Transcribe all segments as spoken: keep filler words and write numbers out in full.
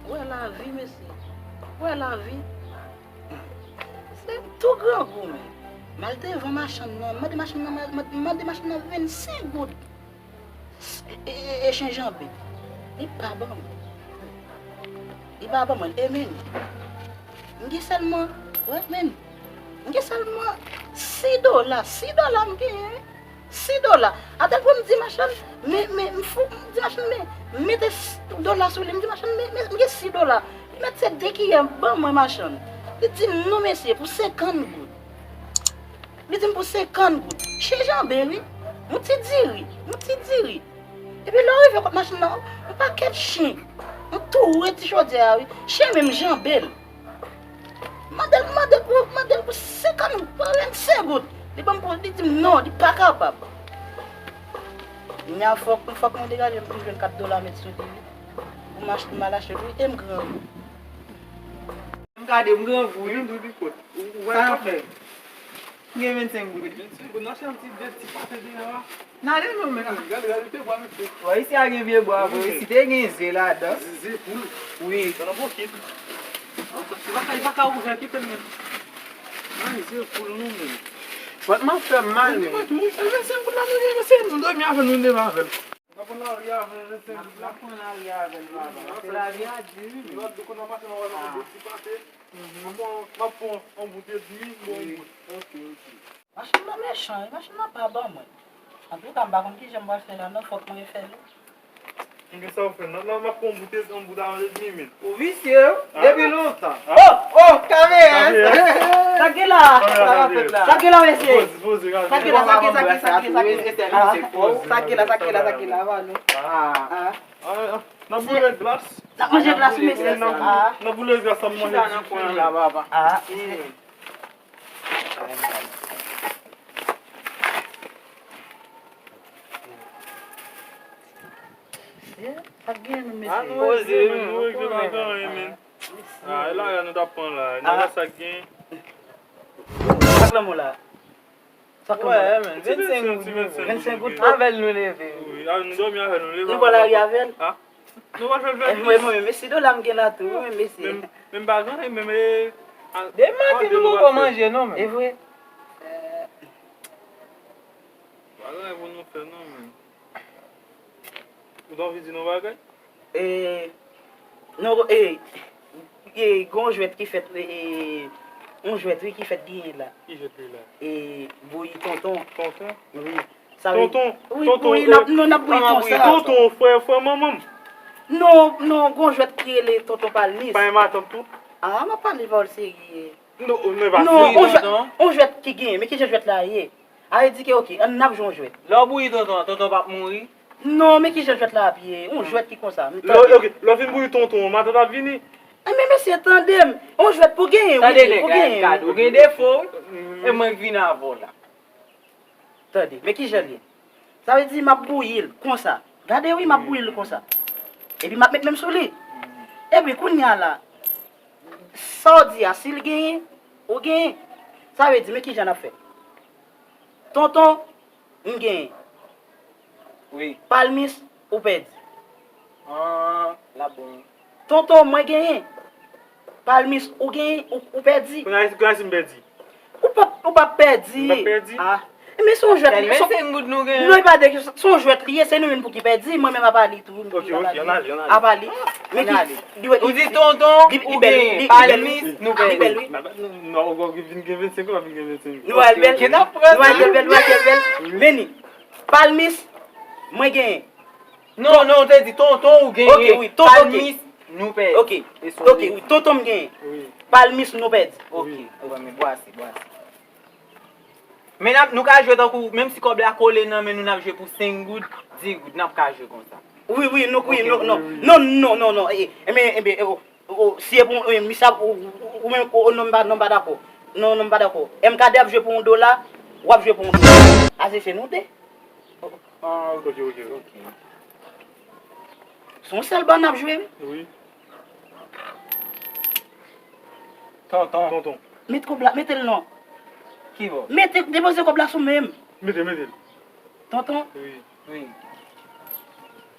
Ou wè lavi, mesye. Ou wè lavi. Se tou grangou, men. M al devan machann nan, m mande machann nan, m mande machann nan vennsenk goud. E, e, e, e chenjanbe. Li pa ban mwen. Li pa ban mwen. E men, m gen sèlman, wè, men, m gen sèlman sis dola. Sis dola m genyen, wi. Sis dola. Atèl pou m di machann, men, men, m fou, m di machann, men, mete s-, dola sou li. M di machann, men, men, m gen sis dola. Li mete se de kiyè ban mwen, machann. Li di m, non, mesye, pou senkant goud. Li di m pou senkant goud. Chenjanbe, wi. Yon ti diri. Yon ti diri. Epi lè w rive kot machann nan, yon pakèt chen. Yon tou red ti chodyè a, wi. Chen menm janbe l. Mande l, mande l pou, mande l pou senkant goud, pou vennsenk goud. Li ban m pou, li di m non, li pa kapab. Kounye a fòk, fòk mwen degaje m pou m jwenn kat dola met sou li, wi. Pou m achte, m al achte l, wi, e m grangou. M gade, m grangou, wi. Ou, ou wè sa y ap fè? M gen vennsenk goud. Vennsenk goud, n achte yon ti, de ti pate deyò a. N ale non, men. Gade, gade, te bwa, mesye. Wè, isi a gen vye bwa, vre. Isi te gen ze ladan. Ze, ze poul. Wi. Sa nan pokit. Li pa ka, li pa ka ouvè, kite l menm. Ay, ze poul, non, men. Pòt m ap fè m mal, men. Vennsenk goud la, nou gen, mesye, nou dòmi avè l, nou leve avè l. N ap pran lari avè l, vennsenk goud la. N ap pran lari avè l, papa. Paske lavi a di, wi. Lòt jou, kounye a maten, nou wè nou de ti pate. M ap pran, m ap pran yon bout edmi, bon, yon bout. Ok, ok. Machann nan mechan, wi, machann nan pa ban mwen. Antouka, m pa konn kijan m pral fè la, non, fòk mwen fè l. M gen sa w fè. Nan, nan, m ap pran yon bout, yon bout a yon edmi, men. Ou visye, wi. Depi lontan. Oh, oh, kamera. Sa k gen la? Sa k gen la, mesye? Sa k gen la, sa k gen, sa k gen, sa k gen, sa k gen? Sa k gen la, sa k gen la, sa k gen la, pa nou. Ah. N ap boule glas. N ap manje glas, mesye. N ap, n ap boule glas, n ap manje ti fri. Ah. Sa k gen, mesye? Poze, men, nou regle pa gen anyen, men. Ah, e lari a nou t ap pran la. Nèg la, sa k gen? Sa k lanmò la? Sa k lanmò la? Ti vennsenk goud, vennsenk goud. Avè l nou leve. Wi, nou dòmi avè l, nou leve. Nou pran lari avè l? Ah. Nou pa fè l fè plis. Mwen, mwen, men si dola m gen la tou, men mesye. Men, men m pa gen anyen, men, men, demen maten nou poko manje, non, men. E vre. Pa gen anyen pou nou fè, non, men. Ou t anvi di nou bagay? E, non, e, e, gon jwèt ki fèt, e, e, yon jwèt, wi, ki fèt genyen la. Ki jwèt li la? E, bouyi tonton. Tonton? Wi. Sa vle, tonton, wi, tonton, bouyi, e, n ap, nou, n ap bouyi konsa. Tonton, frè, frè manman m. Non, non, gon jwèt ki rele Tonton Palmis. Pa gen matant tou? Ah, m ap pale pawòl serye. Non, non, e pa serye. Non, on jwèt, on jwèt ki genyen, men kijan jwèt la ye? A vle di ke, oke, ann ap jwe yon jwèt. Lè w bouyi tonton an, tonton p ap mouri? Non, men kijan jwèt la ap ye? Yon jwèt ki konsa. Lè, oke, lè w fin bouyi tonton an, matant ap vini? Enben, mesye, tande m. Yon jwèt pou genyen, wi, pou genyen. Tande, nèg la, gad, ou gen defo, wi. E mwen k vin avè w la. Tande, men kijan l ye? Sa vle di m ap bouyi l konsa. Gade, wi, m ap bouyi l konsa. Epi m ap met men m sou li. Epi kounye a la, sa w di a, si l genyen, ou genyen. Sa vle di, men kijan n ap fè? Tonton, m genyen. Wi. Palmis, ou pèdi. Ah, l ap bon. Tonton, mwen genyen. Palmis, ou genyen, ou, ou pèdi. Kounye a, kounye a si m pèdi? Ou p ap, ou p ap pèdi. M p ap pèdi? Ah. Men se yon jwèt li ye. Sèlman se goud nou genyen. Non, e pa de kesyon. Se yon jwèt li ye, se nou menm pou ki pèdi. Mwen menm apa li tou. Ok, ok, ann ale, ann ale. Apa li. Men ki, li wè ki, ou di tonton, ou genyen. Palmis, nou pèdi. Li bèl, wi. Non, ou vin gen vennsenk, ou pa vin gen vennsenk. Nou al bèl. Nou al bèl, nou al bèl. Vini. Palmis, mwen genyen. Non, non, ou te di tonton ou genyen. Ok, wi, tonton, ok. Palmis, nou pèdi. Ok, ok, wi, tonton m genyen. Wi. Palmis, nou pèdi. Ok, wi, men bwase, bwase. Men n ap, nou ka jwe tankou, menm si kòb la kole nan men nou, n ap jwe pou senk goud, dis goud, n ap ka jwe konsa. Wi, wi, nou, wi, non, non, non, non, non, non, e, e, men, e, men, e, o, o, si e pou, e, misye ap, ou, ou, ou menm, o, o, non, m pa, non, m pa dakò. Non, non, m pa dakò. M K D ap jwe pou yon dola, w ap jwe pou yon dola. Ase se nou de. Ah, ok, ok, ok. Se yon sèl bò n ap jwe, wi. Wi. Tonton. Tonton. Met kòb la, mete l non. Ki bò? Mete, depoze kòb la sou men m. Mete, mete l. Tonton. Wi. Wi.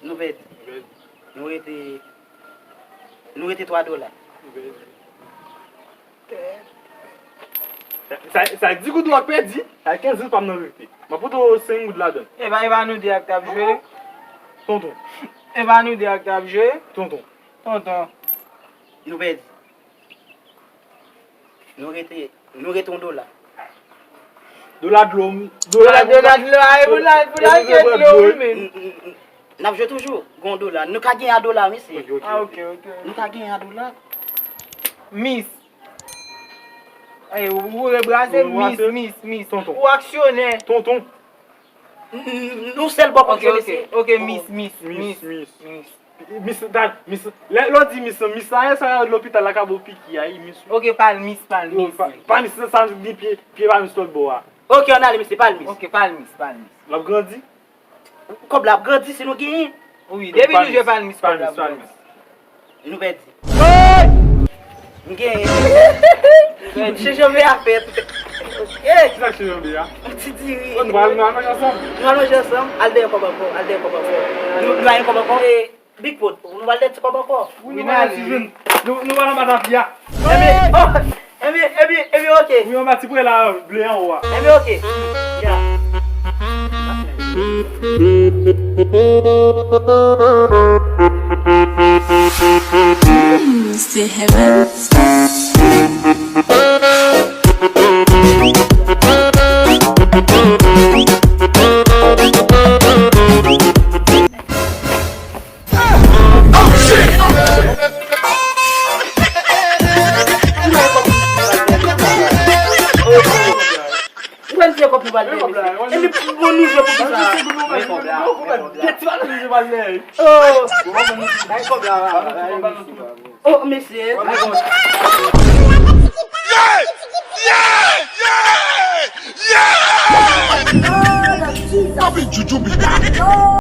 Nou pèdi. Nou pèdi. Nou rete. Nou rete twa dola. Sa, sa di goud ou ak pèdi, sa kenz goud pa m nan rete. M ap pote w senk goud ladan. E pa, e pa nou de ak t ap jwe. Tonton. E pa nou de ak t ap jwe. Tonton. Tonton. Nou pèdi. Nou rete, nou rete yon dola. Dola dlo, dola, dola dlo, ay, pou la, pou la jwe dlo, wi, men. N ap jwe toujou, gon dola. Nou ka gen a dola, mesye. Ok, ok. Ah, ok, ok. Nou ka gen a dola. Mis. Ay, ou, ou rebrase, mis, mis, mis. Tonton. Ou aksyonè. Tonton. N- n- Nou sèl bò pou jwe, mesye. Ok, ok, mis, mis, mis, mis. Mis, mis, lè, lè w di mis, mis la, sa yo lopital la ka ba w piki a, wi, mis. Ok, palmis, palmis. Palmis, sa, sa gen pye, pye palmis lòt bò a. Ok, ann ale, mesye, palmis. Ok, palmis, palmis. L ap grandi? Kòb la ap grandi si nou genyen. Wi, depi nou jwe palmis, kòb la ap grandi. Nou pèdi. M genyen. M pèdi. Chen janbe a fèt. Kisa k chen janbe a? Yon ti diri. Nou pral, nou al manje ansanm? Nou al manje ansanm. Al dèyè kòb ankò. Al dèyè kòb ankò. Nou, nou pa gen kòb ankò? E, Big Pot, nou pral dèyè ti kòb ankò? Wi, nou pral al ti jwenn. Nou, nou pral anba tapi a. Ebyen, oh, ebyen, ebyen, ebyen, ok. Wi, anba ti prè la, ble anwo a. Ebyen, ok. Ya. Mm, c'est heaven. Ou wè m fè kòb pou balde, mesye. E li pou bon nou jwe pou kisa? Oh. Oh, mesye.